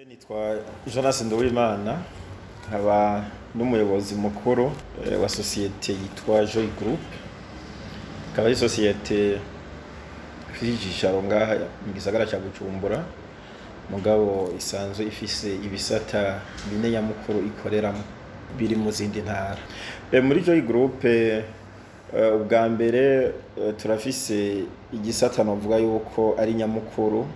Nitwa Jonas Nduwimana, nkaba n'umuyobozi mukuru wa sosiyete yitwa Joy Group, ikaba ari sosiyete ifise icicaro ngaha mu gisagara ca Bujumbura, mugabo isanzwe ifise ibisata bine nyamukuru ikoreramwo biri mu zindi ntara. Muri Joy Group, ubwa mbere turafise igisata novuga yuko ari nyamukuru,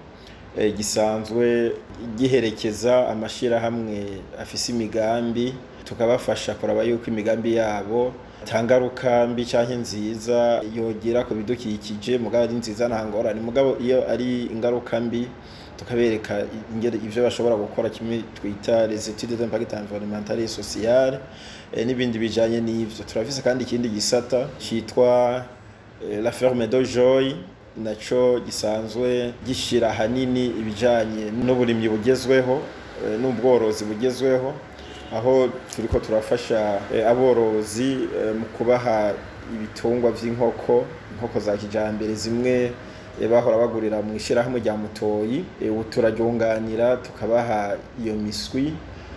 gisanzwe giherekeza amashirahamwe afise imigambi, tukabafasha kuraba yuko imigambi yabo ata ngaruka mbi canke nziza yogira ku bidukikije. Mugabo ari nziza nta ngorane, mugabo iyo ari ingaruka mbi tukabereka ingene ivyo bashobora gukora, kimwe twita les études d'impact environnemental et social, n'ibindi bijanye n'ivyo. Turafise kandi ikindi gisata citwa la ferme de Joy, naco gisanzwe gishira ahanini ibijanye n'uburimyi bugezweho n'ubworozi bugezweho, aho turiko turafasha aborozi mu kubaha ibitungwa vy'inkoko, inkoko za kijambere zimwe bahora bagurira mu ishirahamwe rya Mutoyi. Ubu turaryunganira tukabaha iyo miswi,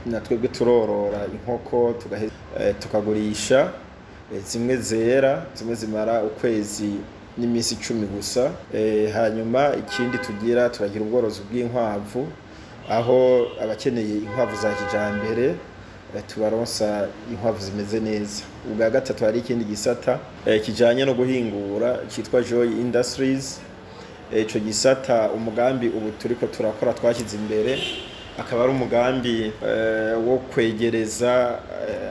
na twebwe turorora inkoko, tukagurisha zimwe zera, zimwe zimara ukwezi n'iminsi 10 gusa. Hanyuma ikindi tugira, turagira ubworozi bw'inkwavu, aho abakeneye inkwavu za kijambere tubaronsa inkwavu zimeze neza. Ubwa gatatu, hari ikindi gisata kijanye no guhingura citwa Joy Industries. Ico gisata, umugambi ubu turiko turakora twashyize imbere akaba ari umugambi wo kwegereza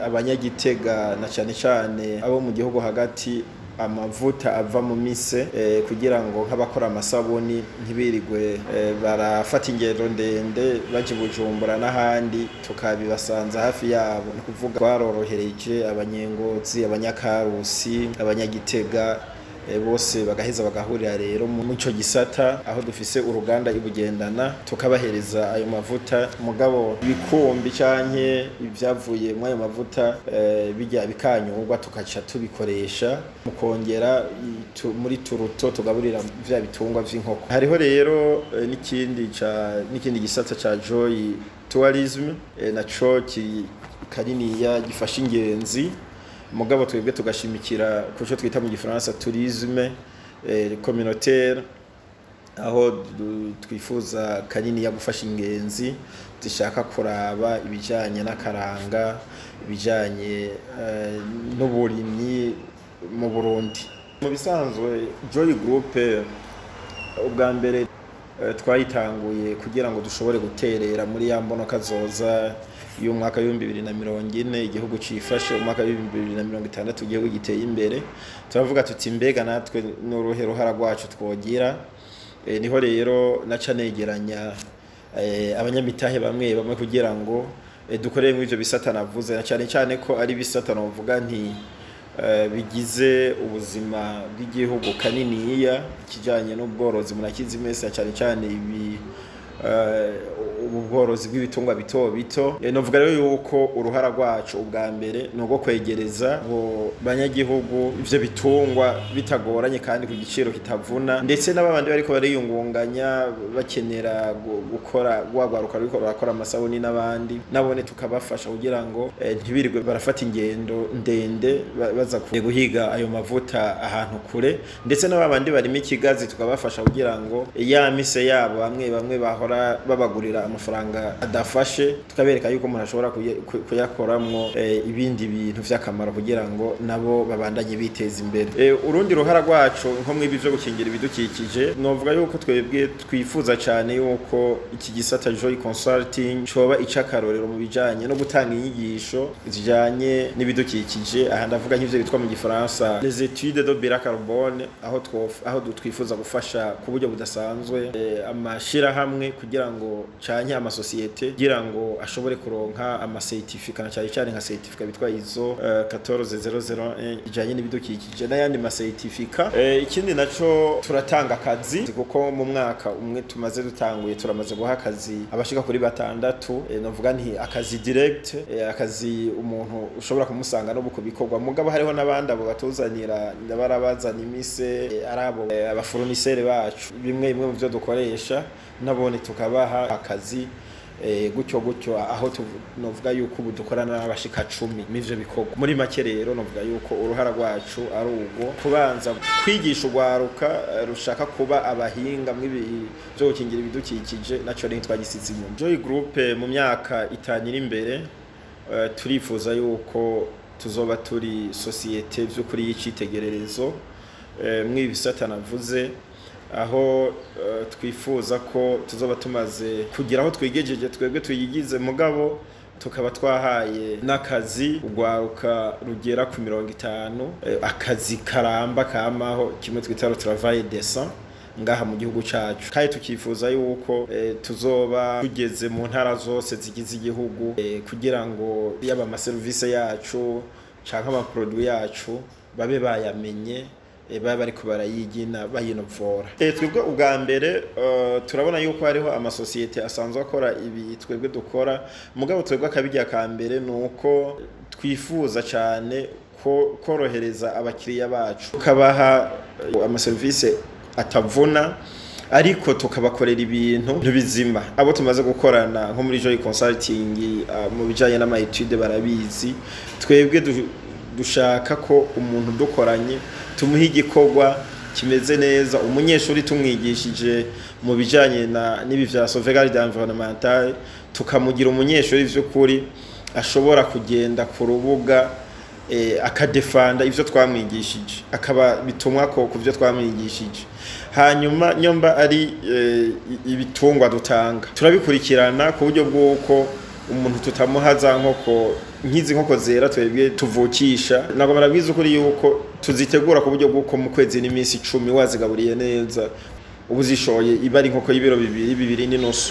abanyagitega na cane cane abo mu gihugu hagati amavuta ava mu mise, kugira ngo nk'abakora amasabuni ntibirigwe barafata ingendo ndende baje Bujumbura n'ahandi, tukabibasanza hafi yabo. Ni ukuvuga twarorohereje Abanyengozi, Abanyakarusi, Abanyagitega, bose bagaheza bagahurira rero mu ico gisata, aho dufise uruganda ibugendana, tukabahereza ayo mavuta. Mugabo ibikumbi canke ivyavuye muri ayo mavuta bijya bikanyurwa, tukaca tubikoresha mu kongera muri turuto tugaburira vya bitungwa vy'inkoko. Hariho rero n'ikindi gisata ca Joy Tourism, naco kaniniya gifasha ingenzi, mugabo twebwe tugashimikira kuco twita mu gifaransa tourisme communautaire, aho twifuza kaniniya gufasha ingenzi zishaka kuraba ibijanye n'akaranga, ibijanye n'uburimyi mu Burundi. Mu bisanzwe Joy Group, ubwa mbere twayitanguye kugira ngo dushobore guterera muri ya mbono kazoza y'umwaka w'2040, igihugu cifashe, umwaka w'2060 igihugu giteye imbere. Turavuga tuti: mbega natwe n'uruhe ruhara rwacu twogira? Niho rero naca negeranya abanyamitahe bamwe bamwe kugira ngo dukorere muri ivyo bisata navuze, na cane cane ko ari bisata novuga nti bigize ubuzima bw'igihugu kaniniya. Ikijanye n'ubworozi murakizi mwese, na cane cane ibi ubu bworozi bw'ibitungwa bito bito. Novuga rero yuko uruhara rwacu ubwa mbere ni urwo kwegereza abo banyagihugu ivyo bitungwa bitagoranye kandi ku giciro kitavuna, ndetse n'abandi bariko bariyungunganya bakenera gukora rwagwaruka ruriko rurakora amasabuni n'abandi, nabone tukabafasha kugira ngo ntibirirwe barafata ingendo ndende baza guhiga ayo mavuta ahantu kure, ndetse n'abandi barimo ikigazi tukabafasha kugira ngo ya mise yabo bamwe bamwe bahora babagurira amafaranga adafashe, tukabereka yuko umuntu ashobora kuyakoramwo ibindi bintu vy'akamaro kugira ngo nabo babandanye biteza imbere. Urundi ruhara rwacu nko mwibi vyo gukingira ibidukikije, novuga yuko twebwe twifuza cyane yuko iki gisata Joy Consulting coba icakarorero mu bijanye no gutanga inyigisho zijanye n'ibidukikije. Aha ndavuga nk'ivyo bitwa mu gifaransa les études de bilan carbone, aho twifuza gufasha ku buryo budasanzwe amashirahamwe kugira ngo canke amasosiyete kugira ngo ashobore kuronka amacertificat, na cyane cyane nka certificat bitwa ISO 14001 ijanye n'ibidukikije n'ayandi macertificat. Ikindi naco, turatanga akazi, kuko mu mwaka umwe tumaze dutanguye turamaze guha akazi abashika kuri batandatu. Novuga nti akazi direct, akazi umuntu ushobora kumusanga no ku bikorwa, mugabo hariho n'abandi abo batuzanira, barabazana imise, arabo abafournisseur bacu, bimwe bimwe mu byo dukoresha, nabone tukabaha akazi. Gutyo gutyo aho novuga yuko ubu dukorana n'abashika 10 m'ivyo bikorwa. Muri make rero novuga yuko uruhara rwacu ari ubwo kubanza kwigisha urwaruka rushaka kuba abahinga mw'ibi byo gukingira ibidukikije, naco ni twagisize inyuma. Joy Group mu myaka 5 iri imbere turifuza yuko tuzoba turi societe vy'ukuri y'icitegererezo mw'ibisata navuze, aho twifuza ko tuzoba tumaze kugira aho twigejeje twebwe tuyigize, mugabo tukaba twahaye n'akazi urwaruka rugera ku 50, akazi karamba kamaho, kimwe twita travail décent ngaha mu gihugu cacu. Kandi tukifuza yuko tuzoba tugeze mu ntara zose zigize igihugu, kugira ngo yaba ama service yacu canke ama produit yacu babe bayamenye, baba bariko barayigina bayinovora. Twebwe ubwa mbere turabona yuko hariho amasosiyete asanzwe akora ibi twebwe dukora, mugabo twebwe akabirya ka mbere nuko twifuza cyane korohereza abakiriya bacu, tukabaha amaserivisi atavuna, ariko tukabakorera ibintu bizima. Abo tumaze gukorana nko muri Joy Consulting mu bijanye n'ama etude barabizi, twebwe dushaka ko umuntu dukoranye tumuha igikorwa kimeze neza. Umunyeshuri tumwigishije mu bijanye n'ibi vya sauvegarde environnementale, tukamugira umunyeshuri vy'ukuri ashobora kugenda ku rubuga akadefanda ivyo twamwigishije, akaba bitumwa ko kuvyo twamwigishije. Hanyuma nyomba ari ibitungwa dutanga turabikurikirana ku buryo bw'uko umuntu tutamuha za nkoko nk'izi nkoko zera twebwe tuvukisha. Ntabwo barabwiza ukuri yuko tuzitegura ku buryo bw'uko mu kwezi n'iminsi 10 wazigaburiye neza ubu zishoye iba ari inkoko y'ibiro 2, 2.5.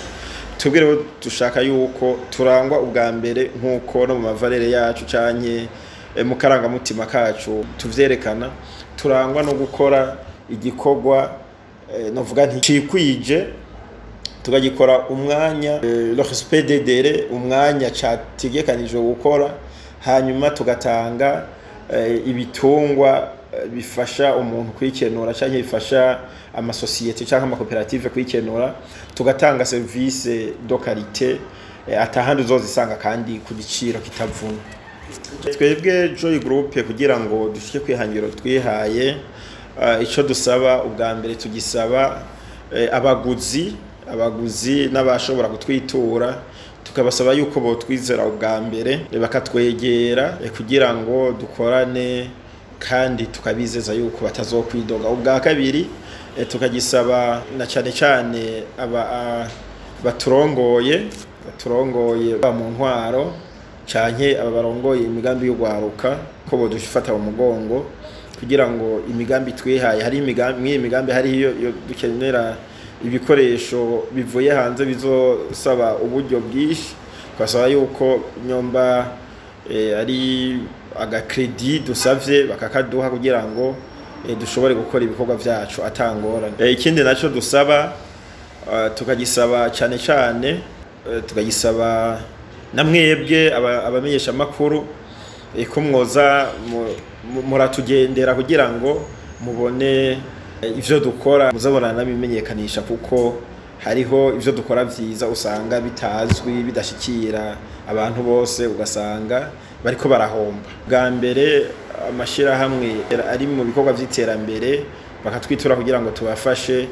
Twebwe rero dushaka yuko turangwa ubwa mbere nk'uko no mu mavarere yacu canke mu karangamutima kacu tuvyerekana, turangwa no gukora igikorwa novuga nti cikwije, tugagikora umwanya le respect des délais, umwanya categekanijwe gukora, hanyuma tugatanga ibitungwa bifasha umuntu kwikenura canke bifasha amasosiyete canke amakoperative kwikenura, tugatanga service de qualité atahandi uzozisanga kandi ku giciro kitavuna. Twebwe Joy Group kugira ngo dushike kwihangiro twihaye, ico dusaba ubwa mbere tugisaba abaguzi n'abashobora kutwitura, tukabasaba yuko botwizera ubwa mbere bakatwegera kugira ngo dukorane, kandi tukabizeza yuko batazokwidoga. Ubwa kabiri tukagisaba na cane cane aba baturongoye mu ntwaro canke aba barongoye imigambi y'ugwaruka ko bodufata mu mugongo kugira ngo imigambi twihaye, hari imigambi hari iyo dukenera ibikoresho bivuye hanze bizosaba uburyo bwinshi, twasaba yuko nyomba ari aga credit dusavye bakakaduha kugira ngo dushobore gukora ibikorwa vyacu atangorane. Ikindi naco dusaba tukagisaba cane cane tukagisaba namwebwe abamenyesha makuru ko mwoza muratugendera kugira ngo mubone ivyo dukora, muzabona nabimenyekanisha, kuko hariho ivyo dukora vyiza usanga bitazwi bidashikira abantu bose, ugasanga bariko barahomba. Bwa mbere amashira hamwe ari mu bikorwa vy'iterambere bakatwitura kugira ngo tubafashe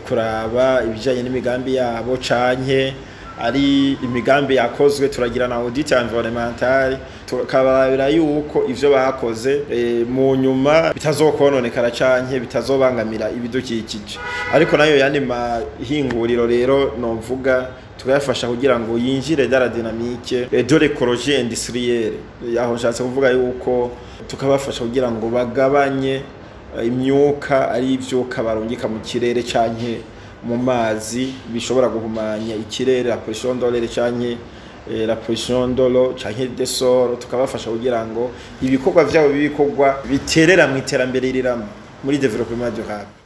kuraba ibijanye n'imigambi yabo, canke ari imigambi yakozwe turagira na audit environnementale, tukabarabira yuko ivyo bakoze mu nyuma bitazokononekara canke bitazobangamira ibidukikije. Ariko nayo yandi mahinguriro rero novuga tukayafasha kugira ngo yinjire dans la dynamique de l'écologie industrielle. Aho nshatse kuvuga yuko tukabafasha kugira ngo bagabanye imyuka ari ivyuka barungika mu kirere canke mu mazi bishobora guhumanya ikirere, la pollution de l'air canke la pollution de l'eau canke des sols, tukabafasha kugira ngo ibikorwa vyabo bibikorwa biterera mu iterambere rirama muri développement durable.